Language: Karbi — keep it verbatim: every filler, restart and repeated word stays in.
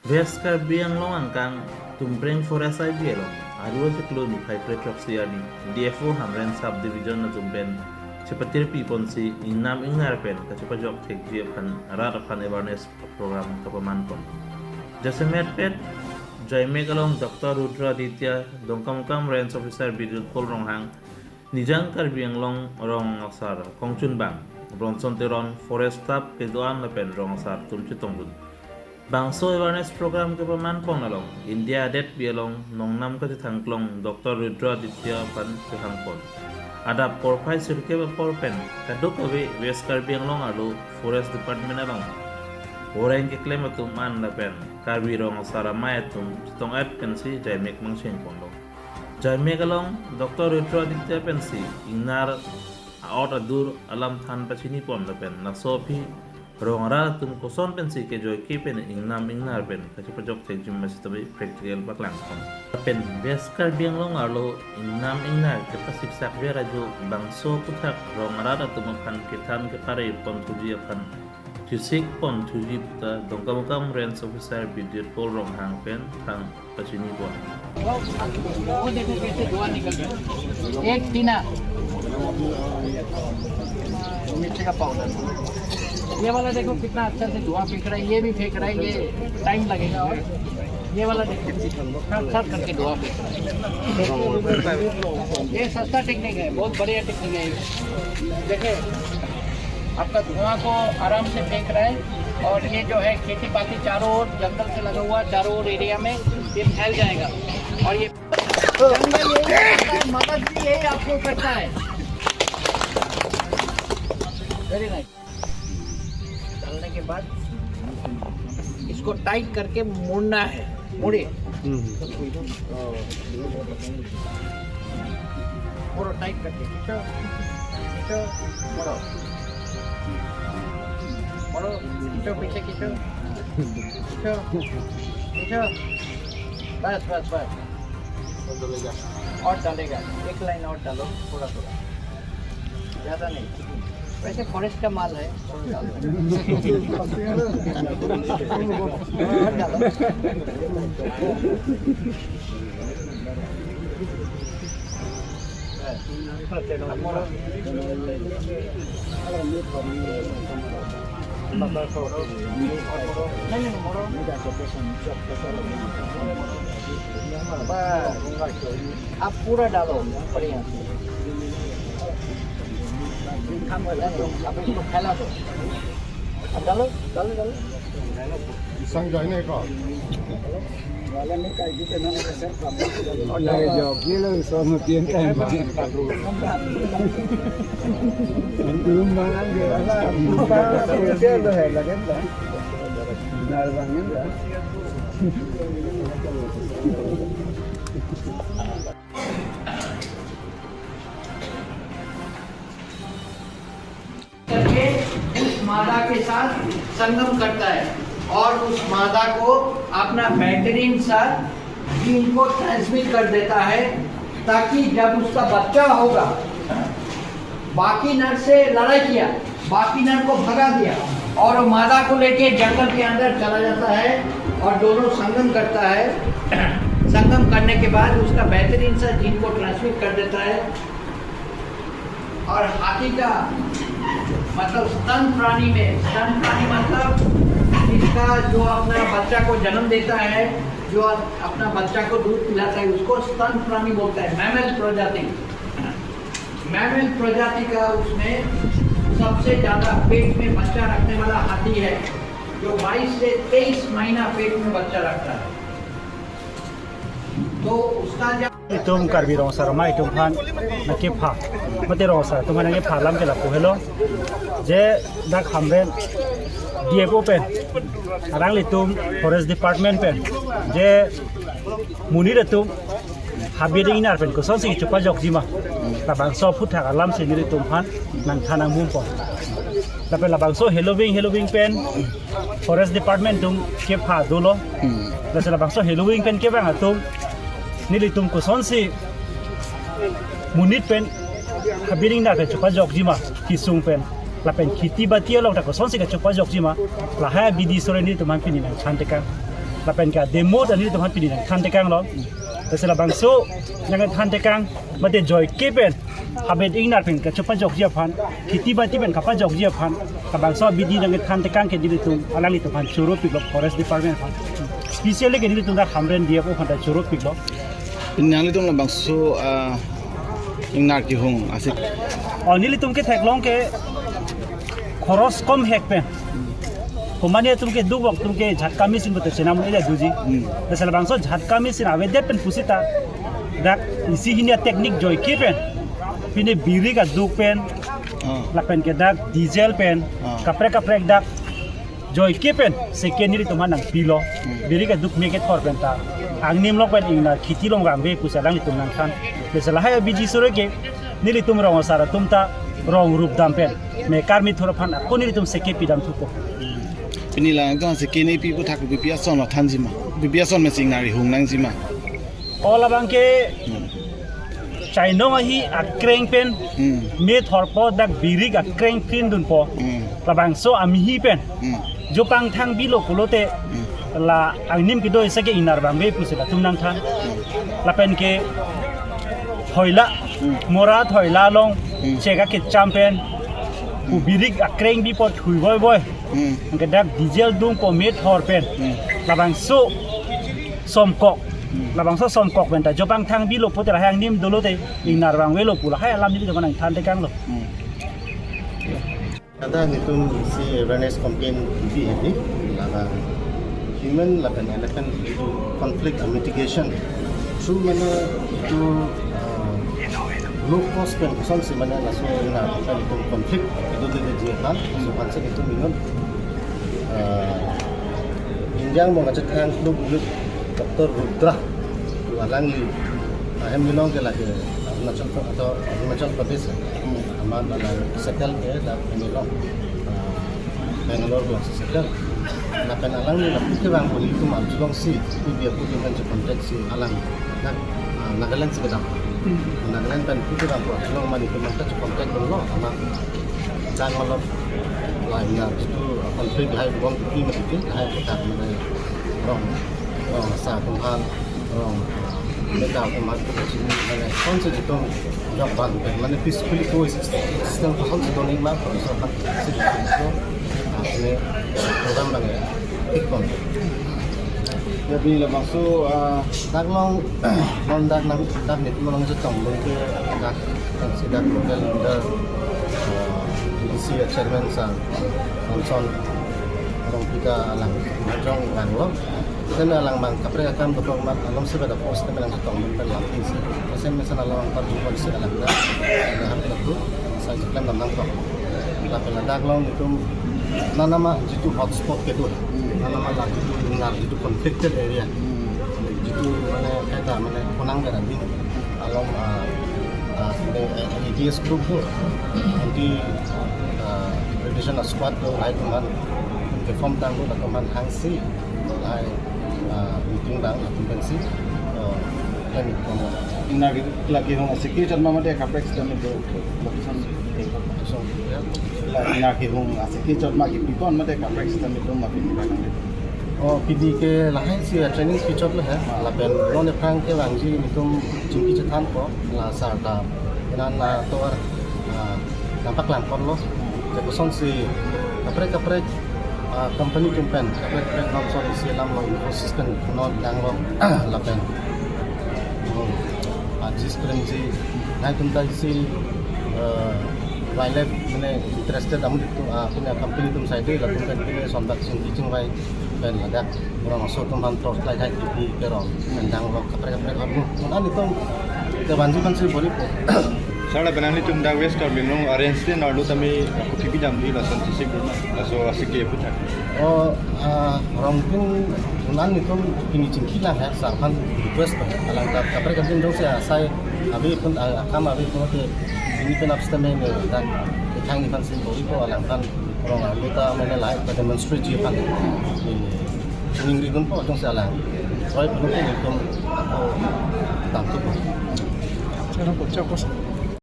West Karbi Anglong angkang Tumpreng Forest I B along aru achiklo niphai kre throksi arni D F O Hamren Sub Division atum pen chepatirpi ponsi ingnam ingnar pen kachepajok thekji aphan rat aphan awareness program kapaman pon. Jasemet pet Jaimek along Doctor Rudra Aditya, Dongkamukam Range Officer Bidyutpol Ronghang, Nijang Karbi Anglong rong asar kongchunbang Bronson Teron, Forest Staff kedo-an lapen rong asar atum chetongdun. Bangso awareness program kepaman pon along India adetpi along nongnam kachethangklong Doctor Rudra Aditya aphan chehang pon. Adap porphai sirkep apor pen kadokave West Karbi Anglong arlo Forest Department along orang keklem atum an lapen Karbi rong asar amei atum chetong-et pensi Jaimek mangcheng ponlo. Jaimek along Doctor Rudra Aditya pensi ingnar a-ot adur alam than pachini pon lapen laso aphi rong arat atum koson pensi kejoike pen ingnam ingnar pen kachepajok thekji ma sitame practical paklang pon. Lapen West Karbi Anglong arlo ingnam ingnar kepasiksak ver ajo bangso aphuthak rong arat atum aphan kethan kepare pon thuji aphan chesik pon thuji puta Dongkamukam Range Officer Bidyutpol Ronghang pen thang pachini pon. वो देखो कैसे धुआं निकल रहा है। एक टीना मिट्टी का पाउडर। ये वाला देखो कितना अच्छा से धुआं फेंक रहा है, ये भी फेंक रहा है, ये टाइम लगेगा। और ये वाला देखो, साफ साफ करके धुआं फेंक रहा है। ये सस्ता टेक्निक है, बहुत बढ़िया टेक्निक है। देखिए, आपका धुआं को आराम से फेंक रहा है। और ये जो है खेती बाड़ी चारों ओर जंगल से लगा हुआ, चारों ओर एरिया में ये फैल जाएगा। और ये जंगल यही करता है, मदद भी यही आपको करता है। Very nice. डालने के बाद इसको टाइट करके मोड़ना है। मोड़िए। मोड़ो टाइट करके, खींचो, खींचो, मोड़ो। मोड़ो, खींचो, पीछे खींचो। खींचो, खींचो। बस, बस, बस। और डालेगा, एक लाइन और डालो, थोड़ा, थोड़ा। ज्यादा नहीं। वैसे फॉरेस्ट का माल है। आप पूरा डालो, बढ़िया से। आप इसको फैला दो। अब डालो, डालो, डालो। Isang join hai ko? Wala ne kai kita na sa. Lagi jawab dia lah, sama tiang time. Belum bangun dia. Dia lah, lagi dah. Benar bangun dah. करके उस मादा के साथ संगम करता है और उस मादा को अपना बेहतरीन सा जीन को ट्रांसमिट कर देता है, ताकि जब उसका बच्चा होगा, बाकी नर से लड़ाई किया, बाकी नर को भगा दिया और वो मादा को लेके जंगल के अंदर चला जाता है और दोनों संगम करता है। संगम करने के बाद उसका बेहतरीन सा जीन को ट्रांसमिट कर देता है। और हाथी का मतलब स्तन प्राणी में, स्तन प्राणी मतलब जिसका जो अपना बच्चा को जन्म देता है, जो अपना बच्चा को दूध पिलाता है, उसको स्तन प्राणी बोलता है, मैमल प्रजाति। मैमल प्रजाति का उसमें सबसे ज्यादा पेट में बच्चा रखने वाला हाथी है, जो बाईस से तेईस महीना पेट में बच्चा रखता है। तो उसका जब Itum Karbi rong asar amei atum aphan nangkepha, mate rong asar atum aphan nangkepha alam ke lapu helo, je dak Hamren D F O pen, alanglitum Forest Department pen, je monit atum habit ingnar pen kosonsi chepajokji ma, labangso aphuthak alam si nelitum aphan nangthan nangbum pon. Lapen labangso heloving heloving pen Forest Department atum kepha dolo. Hmm. Lasi labangso heloving pen kevang atum nelitum kosonsi monit pen habit ingnar pen chepajokji ma, kesung pen lapen kheti bati along ta kosonsi kachepajokji ma, lahai abidi sore nelitum aphan pini nangthan tekang. Lapen ke demo ta nelitum aphan pini nangthan tekanglo. Lasi labangso nangthan tekang mate joike pen habit ingnar pen kachepajokji aphan, kheti bati pen kapajokji aphan, labangso abidi nangthan tekang ke nelitum alanglitum aphan choro piklo, Forest Department aphan. Specially ke nelitum dak Hamren D F O aphan ta choro piklo. Nanglitum labangso, ah, ingnar kehung asik. Oh, nelitum ke theklong ke khoros kom hek pen. Komane atum ke dukvok atum ke jhatka machine puta chenam un-e doji. Hmm. Lasi labangso jhatka machine avedet pen pusita dak isi hini a-technique joike pen, pine birik aduk pen, Ah. lapen ke dak diesel pen, Ah. kaprek kaprek dak joike pen seke nelitum aphan nangpilo. Hmm. Birik aduk me kethor pen ta angnim along pen ingnar kheti along vangve pusi alanglitum nangthan. Lasi lahai abidi sore ke nelitum rong asar atum ta rong rup dam pen me karmi thur aphan ako nelitum seke pidam thupo. Pini la nangtum seke ne pi aphuthak kopi ason lo thanji ma? Kopi ason mesi ingnar kehung nangji ma? Oh, labang ke Hmm. chainong ahi akreng pen Hmm. me thorpo, dak birik akreng prindunpo. Hmm. Labangso amihi pen Hmm. jopang thang bilo pulote Hmm. la angnim kedo isi ke ingnar vangve pusi latum nangthan. Hmm. Lapen ke thoila, Hmm. mora thoila along Hmm. chega kecham pen, Hmm. pu birik akreng bipo thui voivoi. Hmm. Anke dak diesel dungpo me thor pen. Hmm. Labangso somkok. Hmm. Labangso somkok pen ta jopang thang bilo pulote lahai angnim dolote ingnar vangvelo pu lahai alam nelitum aphan nangthan tekanglo. Hmm. Kada nelitum isi awareness campaign B B A D, laga human lapen elephant conflict mitigation. Through mane itu, ah, low cost pen kosonsi mane laso ingnar pen itu conflict itu dede ji kan. So kan se itu minun, ah, India mo ngachet thang kluk Doctor Rudra, alangli ahem binong ke lake Arunachal Pro-, atau Arunachal Pradesh. Hmm. Amat alang settle ke dak Bangalore, ah, Bangalore along settle. Lapen alangli lapu kevang puli itu mam chulongsi, itu dia puli man contact si alang. Dak, ah, Nagaland si kedam. Hmm. Nagaland pen pu kevang pu chulong mani itu man contact dolo, amat dak malam lain ya itu conflict lahai bom itu mati lahai kita mana rong, rong sa tumhan, rong, ah, meta tumhan itu sini mana kosonsi itu jok ban pen, mana peacefully coexist, system kosonsi itu ning ma, kosonsi apa sih itu, ah, ini program bang ya, ikon. Jadi labangso, ah, dak along, non dak nang, dak nelitum along chetong lun ke dak, kan si dak local leader, ah, D C chairman sa, Johnson Rongphika alang, majong vanglo. Sen alang mang kaprek akam dokok mat along si beda post temen ang tong ben pen lam isi. Sen mesen alang par jupon si alang da. Ada hap laku. Sa jeplem dam nangkok. Lapen ladak along itum nanama jitu hotspot kedo. Nanama la jitu ingnar jitu conflicted area. Jitu mane kaita mane konang beda ding. Along, ah, ah, A T S group do, anti, ah, radiation squad do, lahai atum aphan ke form tanglo, latum aphan hangsi, lahai, ah, meeting dang, latum pensi, ah, kami komo. Ingnar ke lagi hong asiki chot ma mate kaprek sitame do, location. So, ya. La ingnar ke hong asiki chot ma ke pipon mate kaprek sitame do ma pipon. Oh, pini ke lahai si, ah, training kechotlo he. Lapen non ephrang kevangji nelitum chingki chethanpo, la sar ta inan la tovar, ah, nangpaklang ponlo. Te kosonsi kaprek kaprek, ah, company atum pen, kaprek kaprek non son isi alam lo Infosys pen non tanglo lapen. Oh, ah, jis premji, lahai atum ta isi, ah, wildlife mane interested amu itu, ah, punya company atum side latum pen pine sonbak chingki chingvai pen ladak. Rong aso atum aphan torch light hai T V kerong, mendang rok kaprek kaprek amu. Mane itum kebanji aphansi bor-ipo. Sar lapen nanglitum dak West Karbi Anglong arrange te narlo tame kopi pidam di lason chisik dun na. Laso asiki aphuthak. Oh, ah, rong tin unan itum pini chingki lang he, sar aphan request ko. Alang ta kaprek kaprek jongsi asai ave pun, ah, akam ave pun ke pini pen apstame ne dak kethang aphansi bor-ipo alang aphan. Rong arlo ta mane lahai ta demonstrate ji aphan. Ini ningri dunpo jongsi alang. Roi punu ke itum ako tangtup. Channel ko chakos.